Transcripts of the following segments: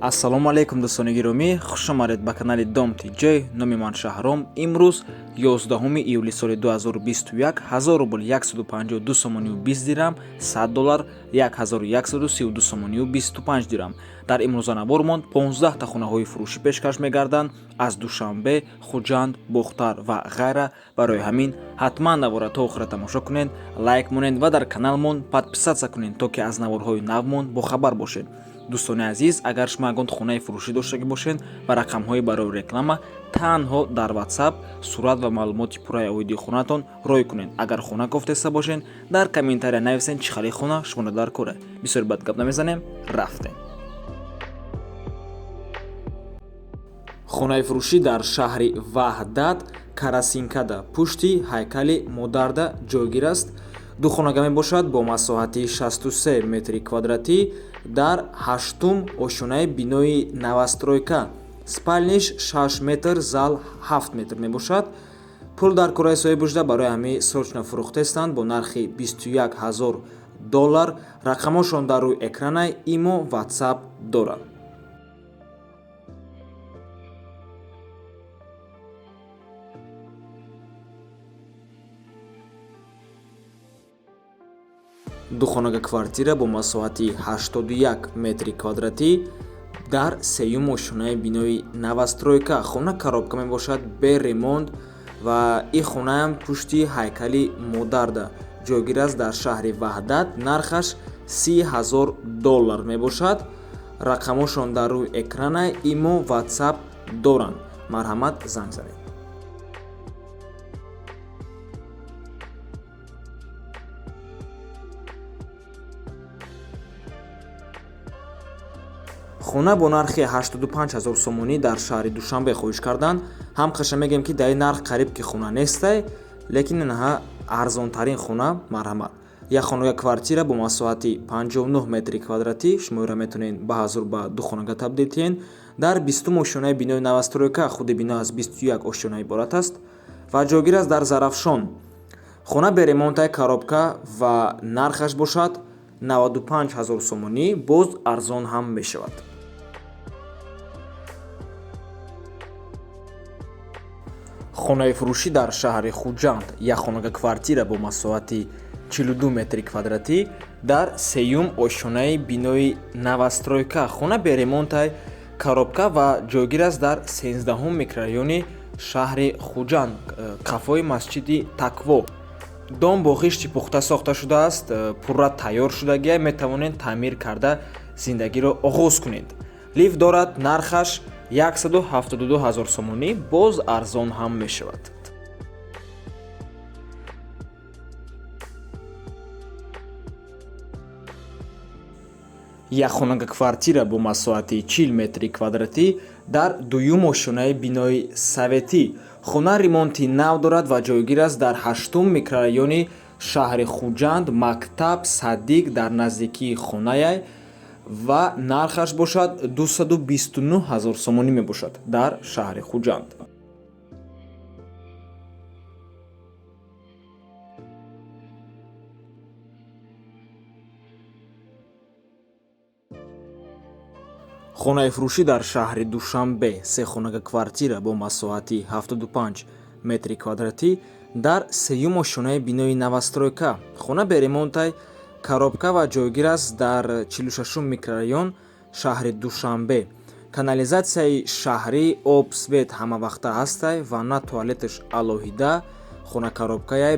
Ассалому алайкум, дӯстони гиромӣ, хуш омадед ба канали Дом ТЖ. Номи ман Шаҳром. Имрӯз 11 июли соли 2021, 1000 рубл 152 сомонию 20 дирам, 100 доллар 1132 сомонию 25 дирам. Дар имрӯза навормон 15 та хонаҳои фурӯшӣ пешкаш мегарданд аз Душанбе, Хуҷанд, Бохтар ва ғайра. Барои ҳамин ҳатман навора то охира тамошо кунед, лайк монед ва дар каналмон подписаться кунед, то ки аз наворҳои навмон бохабар бошед. Дӯстони азиз, агар шумо ягон хонаи фурӯшӣ доштагӣ бошед ва рақамҳои барои реклама, танҳо дар WhatsApp сурат ва маълумоти пурраи оиди хонатон рой кунед. Агар хона кофтеста бошед, дар комментария нависед, чӣ хали хона шуморо дар кора. Бисёр бад гап намезанем, рафтем. Хонаи фурӯшӣ дар шаҳри Ваҳдат, Карасинкада, пушти ҳайкали модарда ҷойгир аст. Ду хонага мебошад бо масоҳати 63 метри квадратӣ дар ҳаштум ошёнаи бинои новостройка. Спальниш 6 метр, зал 7 метр мебошад. Пул дар кораи соҳиб шуда, барои ҳамин срочно фурӯхтестанд бо нархи 21 ҳазор доллар. Рақамошон дар рӯи экрана, имо, WhatsApp дорад. Духонага квартира бо масоҳати 81 метри квадратӣ дар сеюм ошёнаи бинои новостройка. Хона коробка мебошад, бе ремонт, ва ин хонаам пушти ҳайкали модарда ҷойгир аст дар шаҳри Ваҳдат. Нархаш 30 ҳазор доллар мебошад. Рақамошон дар рӯи экрана, имо, WhatsApp доранд, марҳамат, занг занед. Хона бо нархи 85 ҳазор сомонӣ дар шаҳри Душанбе хоҳиш карданд. Ҳам қаша мегӯем, ки дар ин нарх қариб ки хона нестай, лекин инҳа арзонтарин хона. Марҳамат. Як хонага квартира бо масоҳати 59 метри квадратӣ, шумо инро метавонед ба ҳазур ба ду хонага табдил диҳед, дар 20-ум ошёнаи бинои новостройка. Худи бино аз 21 ошёна иборат аст ва ҷойгир аст дар Зарафшон. Хона бе ремонтаи, коробка, ва нархаш бошад 95 ҳазор сомонӣ, боз арзон ҳам мешавад. Хонаи фурӯшӣ дар шаҳри Хуҷанд, як хонага квартира бо масоҳати 42 метри квадратӣ дар сеюм ошёнаи бинои новостройка. Хона бе ремонтай, коробка, ва ҷойгир аст дар 13-ум микрорайони шаҳри Хуҷанд, қафои масҷиди Такво. Дом бо хишти пухта сохта шудааст, пурра тайёр шудагия, метавонед таъмир карда зиндагиро оғоз кунед. Лифт дорад. Нархаш 172 ҳазор сомонӣ, боз арзон ҳам мешавад. Як хонага квартира бо масоҳати 40 метри квадратӣ дар дуюм ошёнаи бинои советӣ. Хона ремонти нав дорад ва ҷойгир аст дар ҳаштум микрорайони шаҳри Хуҷанд. Мактаб, садик дар наздикии хонаяй ва нархаш бошад 229 ҳазор сомонӣ мебошад дар шаҳри Хуҷанд. Хонаи фурӯшӣ дар шаҳри Душанбе, се хонага квартира бо масоҳати 75 метри квадратӣ дар сеюм ошёнаи бинои новостройка. Хона бе ремонтай, коробка, ва ҷойгир аст дар 46-ум микрорайон шаҳри Душанбе. Канализатсияи шаҳрӣ, об, свет ҳамавақта ҳастай ва на туалеташ алоҳида. Хона коробкаяй,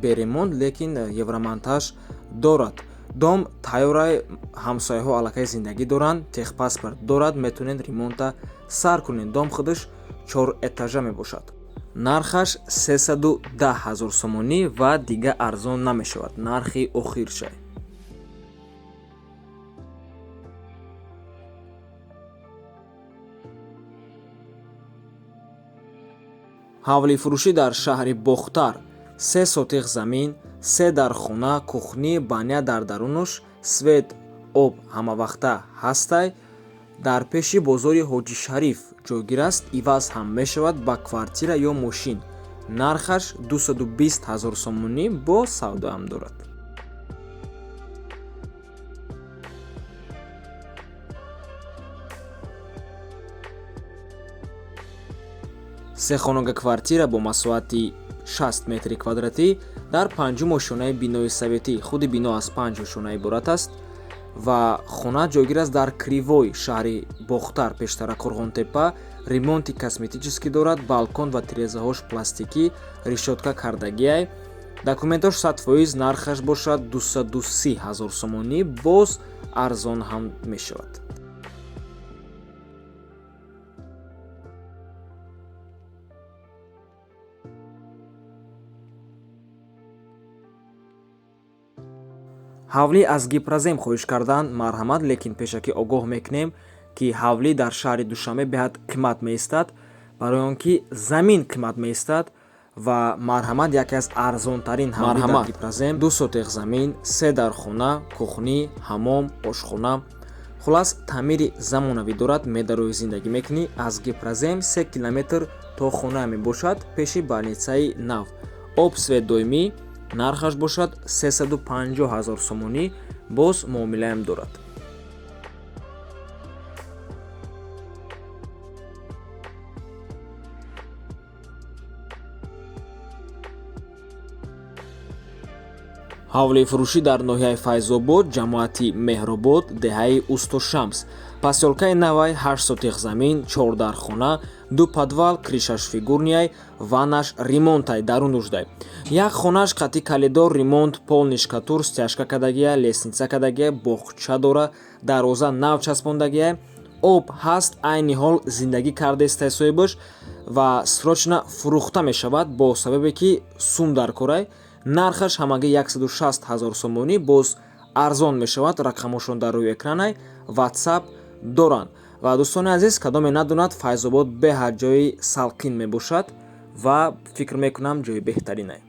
бе ремонт, лекин евромонтаж дорад. Дом тайёрай, ҳамсояҳо аллакай зиндагӣ доранд, техпаспорт дорад, метавонед ремонта сар кунед. Дом худаш чор этажа мебошад. Нархаш 310 ҳазор сомонӣ ва дига арзон намешавад, нархи охиршай. Ҳавлии фурӯшӣ дар шаҳри Бохтар, се сотиқ замин, се дар хона, кухни, баня дар дарунуш, свет, об ҳамавақта ҳастай. Дар пеши бозори Ҳоҷи Шариф ҷойгир аст. Иваз ҳам мешавад ба квартира ё мошин. Нархаш 220 ҳазор сомонӣ, бо савдоам дорад. Се хонага квартира бо масоҳати 60 метри квадратӣ дар панҷум ошёнаи бинои советӣ. Худи бино аз панҷ ошёна иборат аст ва хона ҷойгир аст дар Кривой, шаҳри Бохтар, пештара Қурғонтеппа. Ремонти косметический дорад, балкон ва тирезаҳош пластикӣ, решётка кардагиай. Документош 100%, нархаш бошад 230 ҳазор сомонӣ, боз арзон ҳам мешавад. Ҳавлӣ аз Гипрозем хоҳиш карданд, марҳамат, лекин пешакӣ огоҳ мекунем, ки ҳавлӣ дар шаҳри Душанбе беҳад қимат меистад, барои он ки замин қимат меистад. Ва марҳамат, яке аз арзонтарин ҳавлӣ дар Гипрозем, 2 сотех замин, се дархона, кухни, ҳамом, ошхона, хулас таъмири замонавӣ дорад. Медарои зиндагӣ мекунӣ. Аз Гипрозем 3 километр то хона мебошад, пеши больницаи нав. Об, свет доимӣ. Нархаш бошад 350 ҳазор сомонӣ, боз муомилаам дорад. Ҳавлии фурӯшӣ дар ноҳияи Файзобод, ҷамоати Меҳробод, деҳаи Устошамс, посёлкаи навай, 8 сотих замин, 4 дархона, 2 подвал, крышаш фигурный, ваннаш ремонтай, дарун нуждай. Як хонаш қати коридор ремонт, полный штукатур, стяжка кардагия, лестница кардагия, боғча дора, дарвоза нав часпондагия, об ҳаст. Айни ҳол зиндагӣ кардестай соҳибаш ва срочно фурӯхта мешавад бо сабабе ки сум дар корай. Нархаш ҳамагӣ 160 ҳазор сомонӣ, боз арзон мешавад. Рақамошон дар рӯи экранай, WhatsApp доранд. Ва дӯстони азиз, кадоме надонад, Файзобод беҳад ҷои салқин мебошад ва фикр мекунам, ҷои беҳтаринае.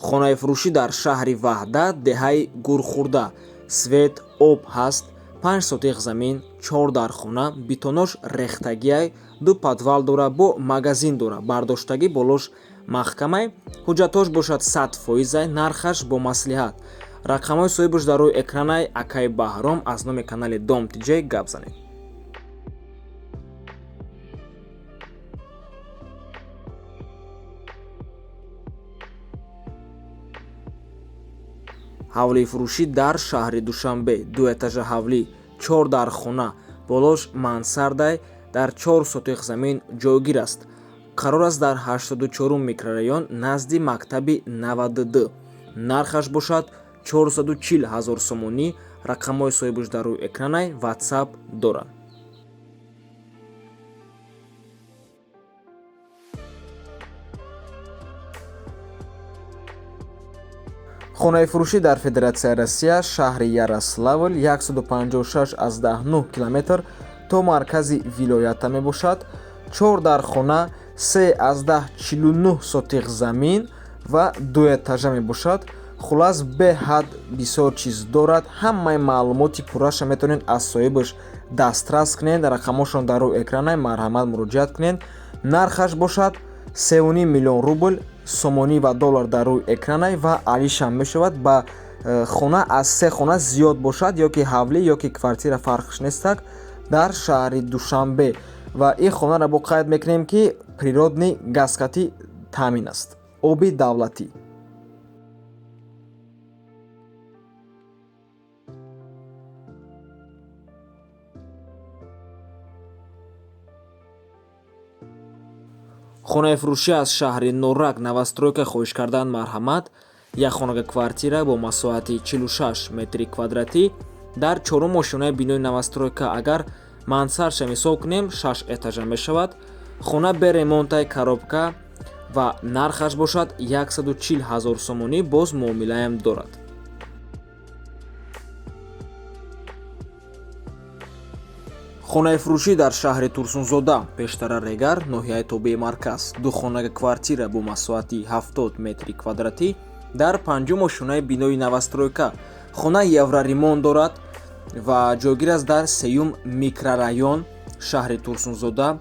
Хонаи фурӯшӣ дар шаҳри Ваҳдат, деҳаи Гурхурда, свет, об ҳаст, 5 сотих замин, 4 дархона, бетонош рехтагиай, 2 подвал дора, бо магазин дора, бардоштагӣ, болош маҳкамай. Ҳуҷҷатҳош бошад 100%, нархаш бо маслиҳат. Рақамҳои соҳибаш дар рӯи экранай, акаи Баҳром. Аз номи канали Дом ТЖ гап занед. Ҳавлии фурӯшӣ дар шаҳри Душанбе, ду этажа ҳавлӣ, 4 дархона, болош мансардай, дар 4 сотих замин ҷойгир аст. Қарор аст дар 84 микрорайон, назди мактаби 92. Нархаш бошад 440 ҳазор сомонӣ. Рақамҳои соҳибаш дар рӯи экранай, WhatsApp дорад. Хонаи фурӯшӣ дар Федератсияи Россия, шаҳри Ярославл, 156,9 километр то маркази вилоята мебошад. 4 дархона, 3,49 сотих замин ва ду этажа мебошад. Хулас, беҳад бисёр чиз дорад. Ҳамаи маълумоти пурраша метавонед аз соҳибаш дастрас кунед. Рақамҳошон дар рӯи экранай, марҳамат, муроҷиат кунед. Нархаш бошад 3,5 миллион рубл, сомонӣ ва доллар дар рӯи экранай ва алишам мешавад. Ба хона аз се хона зиёд бошад, ё ки ҳавлӣ, ё ки квартира, фарқш нестак, дар шаҳри Душанбе. Ва ин хонаро бо қайд мекунем, ки природный газ қатӣ таъмин аст, оби давлатӣ. Хонаи фурӯшӣ аз шаҳри Норак, новостройка хоҳиш карданд, марҳамат. Як хонага квартира бо масоҳати 46 метри квадратӣ дар чорум ошёнаи бинои новостройка. Агар мансардша мисол кунем, 6 этажа мешавад. Хона бе ремонтай, коробка ва нархаш бошад 140 ҳазор сомонӣ, боз муомилаам дорад. Хонаи фурӯшӣ дар шаҳри Турсунзода, пештара Регар, ноҳияи тобеи марказ, ду хонага квартира бо масоҳати 70 метри квадратӣ дар панҷум ошёнаи бинои новостройка. Хона евроремонт дорад ва ҷойгир аст дар сеюм микрорайон, шаҳри Турсунзода.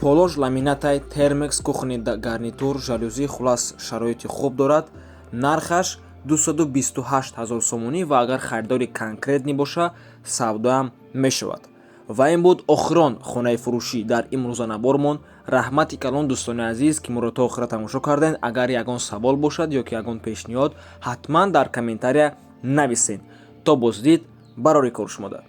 Полош ламинатай, термекс, кухонный гарнитур, жалюзи, хулас, шароити хуб дорад. Нархаш 228 ҳазор сомонӣ ва агар харидори конкретный боша, савдоам мешавад. Ва ин буд охирон хонаи фурӯшӣ дар имрӯза набормон. Раҳмати калон, дӯстони азиз, ки моро то охира тамошо кардем. Агар ягон савол бошад ё ки ягон пешниҳод, ҳатман дар комментария нависед. То боздид, барори кор шумода.